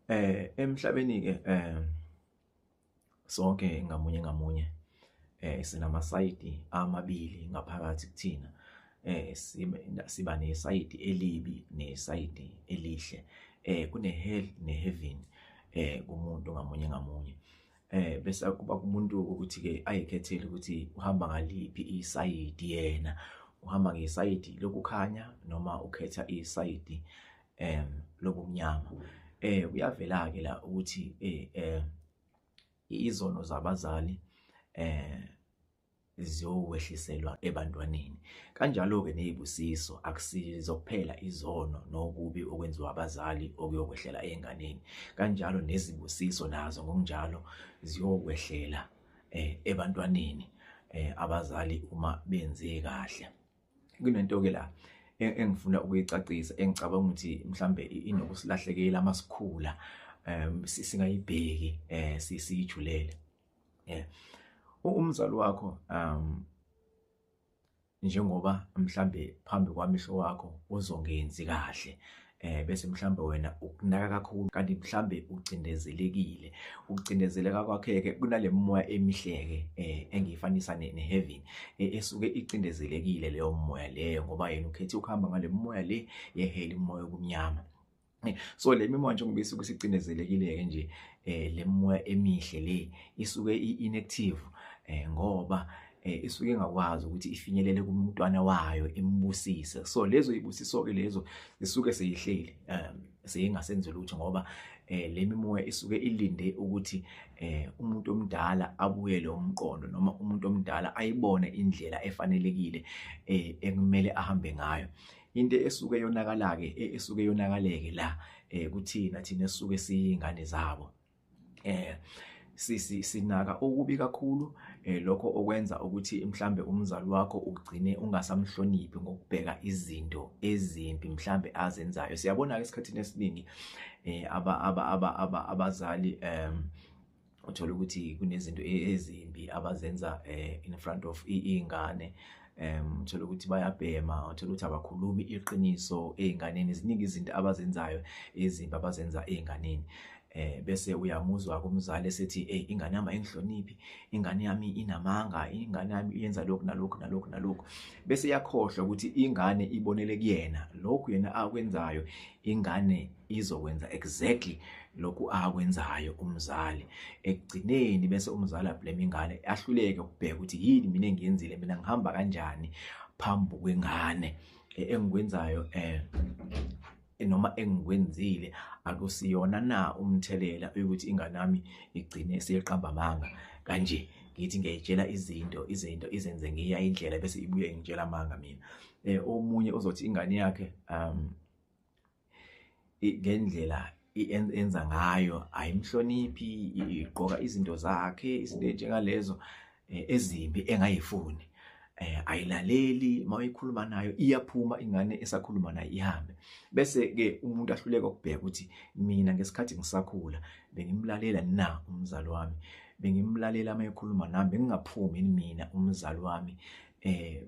Emhlabeni ke sonke ngamunye ngamunye sinamasayidi amabili ngaphakathi kuthina. Siba nesayidi elibi nesayidi elihle. Kune hell ne heaven kumuntu ngamunye ngamunye. Bese kuba kumuntu ukuthi ke ayikhethele ukuthi uhamba ngaliphi isayidi yena. Uhamba ngesayidi lokukhanya noma ukhetha isayidi lobumnyama. Kuyavela ke la ukuthi izono zabazali ziyowehliselwa ebantwaneni. Kanjalo-ke nezibusiso, akusizo kuphela izono nokubi okwenziwa abazali okuyokwehlela ey'nganeni. Kanjalo nezibusiso nazo ngokunjalo ziyokwehlela ebantwaneni abazali uma benze kahle. Kunento-ke la engifuna ukuyicacisa engicabanga ukuthi mhlambe inokusilahlekela masikhula, singayibheki, siyijulele. Umzali wakho, njengoba mhlambe phambi kwamehlo wakho uzongenzi kahle, bese mhlambe wena ukunaka kakhulu, kanti mhlambe ucindezelekile. Ukucindezeleka kwakhe ke kunale moya emihle ke engiyifanisa ne-heaven, esuke icindezelekile leyo moya leyo, ngoba yena ukhethe ukuhamba ngale moya le ye-hell, umoya okumnyama. So le mimoya njengoba isuke isicindezelekile ke nje, le moya emihle le isuke i-inactive, ngoba isuke ingakwazi ukuthi ifinyelele kumntwana wayo imbusise. So lezo ibusiso ke lezo zisuke seyihleli, seyingasenzi lutho, ngoba le mimoya isuke ilinde ukuthi umuntu omdala abuyele umqondo, noma umuntu omdala ayibone indlela efanelekile ekumele ahambe ngayo. Into esuke yonakala ke, esuke yonakaleke la kuthina, thina esuke siyingane zabo, sinaka okubi kakhulu, lokho okwenza ukuthi mhlambe umzali wakho ugcine ungasamhloniphi ngokubheka izinto ezimbi mhlambe azenzayo. Siyabona ke esikhathini esiningi aba aba aba aba abazali, uthola ukuthi kunezinto ezimbi abazenza in front of iy'ngane. Uthola ukuthi bayabhema, uthola ukuthi abakhulumi iqiniso ey'nganeni. Ziningi izinto abazenzayo ezimbi abazenza ey'nganeni. Bese uyamuzwa kumzali esethi, "Hey, ingane yami ayingihloniphi, ingane yami inamanga, ingane yami iyenza lokhu nalokhu nalokhu nalokhu." Bese iyakhohlwa ukuthi ingane ibonele kuyena lokhu yena akwenzayo, ingane izokwenza exactly lokhu akwenzayo umzali ekugcineni. Bese umzali ablame ingane, ahluleke ukubheka ukuthi yini mina engiyenzile, mina ngihamba kanjani phambi kwengane, engikwenzayo noma engikwenzile akusiyona na umthelela ukuthi ingane yami igcine seyiqamba amanga kanje. Ngithi ngiyayitshela izinto izenze ngiya indlela, bese ibuye ingitshela amanga mina. Omunye uzothi ingane yakhe ngendlela enza ngayo ayimhloniphi, igqoka izinto zakhe, izinto enjengalezo ezimbi engayifuni, ayilaleli mayikhuluma nayo, iyaphuma ingane esakhuluma nayo ihambe. Bese ke umuntu ahluleka ukubheka ukuthi mina ngesikhathi ngisakhula bengimlalela na umzali wami, bengimlalela mayekhuluma nami, bengingaphumi mina umzali wami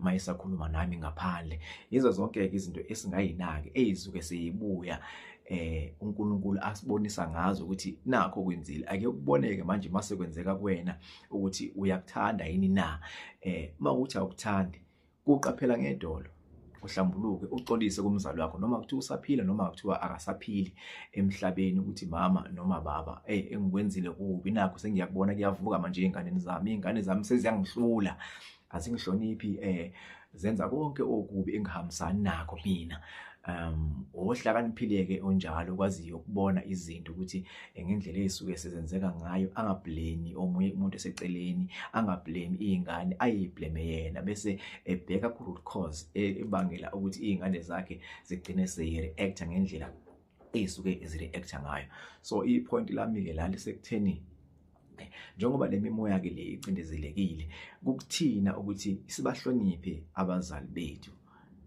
mayesakhuluma nami ngaphandle. Yizo zonke ke izinto esingayinaki eyizuke seyibuya, uNkulunkulu asibonisa ngazo ukuthi nakho kwenzile. Ake ukuboneke manje mase kwenzeka kuwena ukuthi uyakuthanda yini na. Mawukuthi awukuthandi, kuqaphela ngedolo, uhlambuluke, uxolise kumzali wakho, noma kuthiwa usaphila noma kuthiwa akasaphili emhlabeni, ukuthi mama noma baba, hey, engikwenzile kubi, nakho sengiyakubona kuyavuka manje ey'nganeni zami, iy'ngane zami seziyangihlula, azingihloniphi, zenza konke okubi engihambisani nakho mina. Ohlakaniphile-ke onjalo okwaziyo ukubona izinto ukuthi ngendlela ey'suke sezenzeka ngayo, angablame omunye umuntu eseceleni, angablame iy'ngane, ayiblame yena, bese ebheka ku-root cause ebangela ukuthi iy'ngane zakhe zigcine seyi-react-a ngendlela ey'suke zi-react-a ngayo. So i-point lami-ke la lisekutheni, njengoba le mimoya-ke le icindezelekile, kukuthina ukuthi sibahloniphe abazali bethu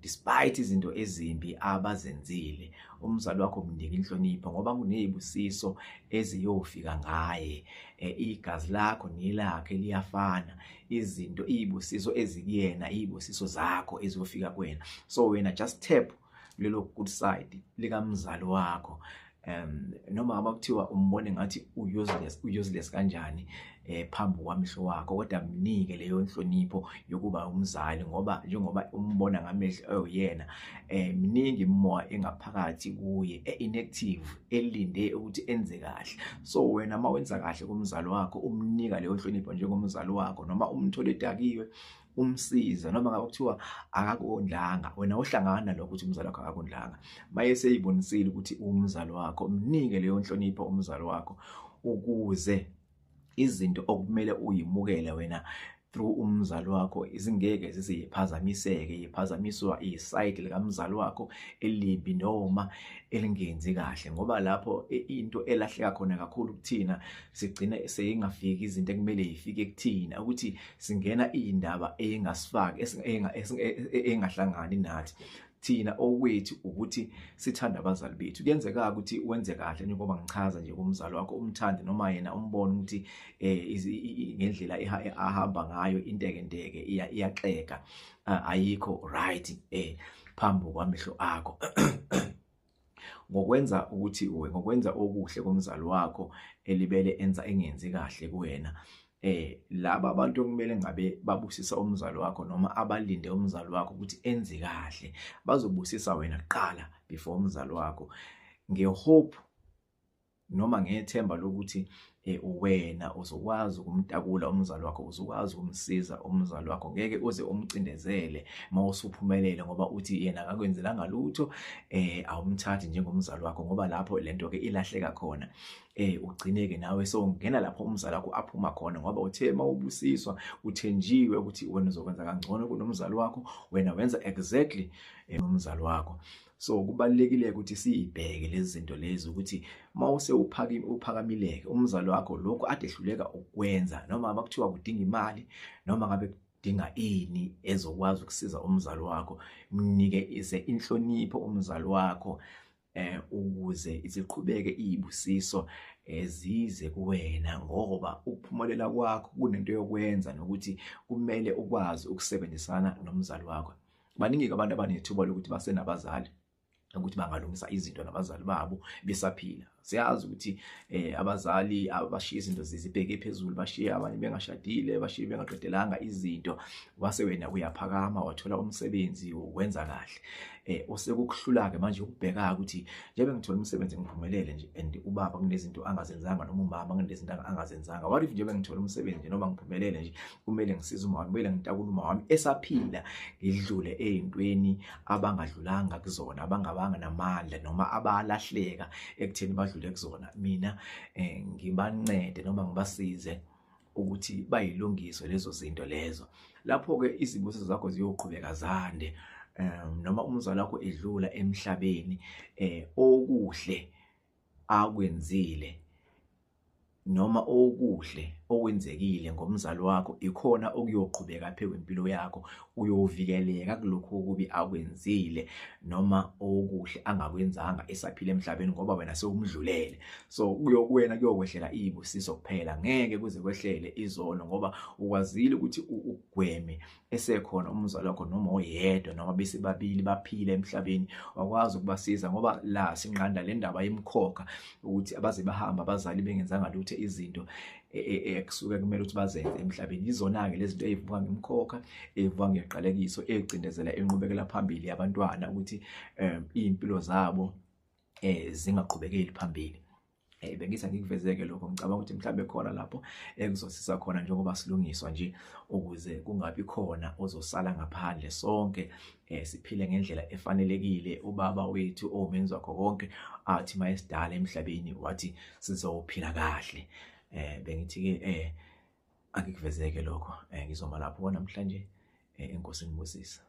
despite izinto ezimbi abazenzile. Umzali wakho mnike inhlonipho, ngoba kunezibusiso eziyofika ngaye. Igazi lakho nelakhe liyafana, izinto izibusiso ezikuyena izibusiso zakho eziyofika kuwena. So wena just tap lelo good side likamzali wakho. Noma ngabe kuthiwa umbone ngathi useless, useless kanjani phambi kwamehlo wakho, kodwa mnike leyo nhlonipho yokuba umzali, ngoba njengoba umbona ngamehlo oyena miningi imimoya engaphakathi kuye e-inactive elinde ukuthi enze kahle. So wena uma wenza kahle kumzali wakho, umnika leyo nhlonipho njengomzali wakho, noma umthole edakiwe umsiza, noma ngabe kuthiwa akakondlanga, wena uhlangana lokho ukuthi umzali wakho akakondlanga, maye seyibonisile ukuthi umzali wakho, mnike leyo nhlonipho umzali wakho, ukuze izinto okumele uyimukele wena through umzali wakho izingeke ziziphazamiseke, iphazamiswa isayidi likamzali wakho elibi noma elingenzi kahle. Ngoba lapho into elahleka khona kakhulu kuthina, sigcine seyingafiki izinto ekumele ifike kuthina, ukuthi singena indaba engasifaki engahlangani nathi. Thina okwethu ukuthi sithanda abazali bethu. Kuyenzeka ukuthi wenze kahle njengoba ngichaza nje kumzali wakho, umthande noma yena umbone ukuthi ngendlela ahamba ngayo intekenteke iyaxeka, ayikho right phambi kwamehlo akho. Ngokwenza ukuthi ngokwenza okuhle komzali wakho elibele enza engenzi kahle kuwena, laba abantu okumele ngabe babusisa umzali wakho noma abalinde umzali wakho ukuthi enze kahle, bazobusisa wena kuqala before umzali wakho, ngehope noma ngethemba lokuthi wena uzokwazi ukumtakula umzali wakho, uzokwazi ukumsiza umzali wakho, ngeke uze umcindezele mawusuphumelele ngoba uthi yena akakwenzelanga lutho, awumthathi njengomzali wakho. Ngoba lapho lento ke ilahleka khona, ugcineke nawe sowungena lapho umzali wakho aphuma khona, ngoba uthe mawubusiswa uthenjiwe ukuthi wena uzokwenza kangcono kunomzali wakho, wena wenza exactly umzali wakho. So kubalulekile ukuthi siyibheke lezi zinto lezi, ukuthi mawuse uphakamileke umzali wakho lokho ade ehluleka ukwenza, noma ngabe kuthiwa kudinga imali noma ngabe kudinga ini ezokwazi ukusiza umzali wakho, mnike ize inhlonipho umzali wakho ukuze iziqhubeke izibusiso ezize kuwena. Ngoba ukuphumelela kwakho kunento yokwenza nokuthi kumele ukwazi ukusebenzisana nomzali wakho. Baningi abantu abanethuba lokuthi basenabazali ukuthi bangalungisa izinto nabazali babo besaphila. Siyazi ukuthi abazali abashiya izinto zibheke phezulu, bashiya abanye bengashadile, bashiya bengaqedelanga izinto, wase wena uyaphakama wathola umsebenzi wenza kahle. Osekukuhlula ke manje ukubheka ukuthi njengoba ngithola umsebenzi ngiphumelele nje, and ubaba kunezinto angazenzanga noma umama kunezinto angazenzanga, what if njengoba ngithola umsebenzi nje noma ngiphumelele nje kumele ngisize umama, kumele ngitakule umama wami esaphila, ngidlule ezintweni abangadlulanga kuzona, abangabanga namandla noma abalahleka ekutheni badlule kuzona, mina ngibancede noma ngibasize ukuthi bayilungise lezo zinto lezo. Lapho ke izibusiso zakho ziyoqhubeka zande, noma umzali wakho edlula emhlabeni, okuhle akwenzile noma okuhle okwenzekile ngomzali wakho ikhona okuyoqhubeka phe kwempilo yakho, uyovikeleka kulokho okubi akwenzile noma okuhle angakwenzanga esaphila emhlabeni, ngoba wena sewumdlulele. So kuyokuwena kuyokwehlela izibusiso kuphela, ngeke kuze kwehlele izono, ngoba ukwazile ukuthi ugweme esekhona umzali wakho noma oyedwa noma bese babili baphila emhlabeni, wakwazi ukubasiza. Ngoba la sinqanda le ndaba yemkhokha ukuthi abaze bahamba abazali bengenzanga lutho, izinto ekusuke kumele ukuthi bazenze emhlabeni. Izona-ke lezi zinto ey'vuka ngemkhokha, ey'vuka ngeqalekiso, ey'cindezela inqubekela phambili yabantwana ukuthi iy'mpilo zabo zingaqhubekeli phambili. Bengisa ngikuvezeke lokho, ngicabanga ukuthi mhlambe khona lapho ekuzosisa khona njengoba silungiswa nje, ukuze kungabi khona ozosala ngaphandle, sonke siphile ngendlela efanelekile. Ubaba wethu omenzi wakho konke athi mayesidala emhlabeni wathi sizophila kahle. Bengithi ke angikuvezeke lokho, ngizoma lapho namhlanje. Inkosi inibusise.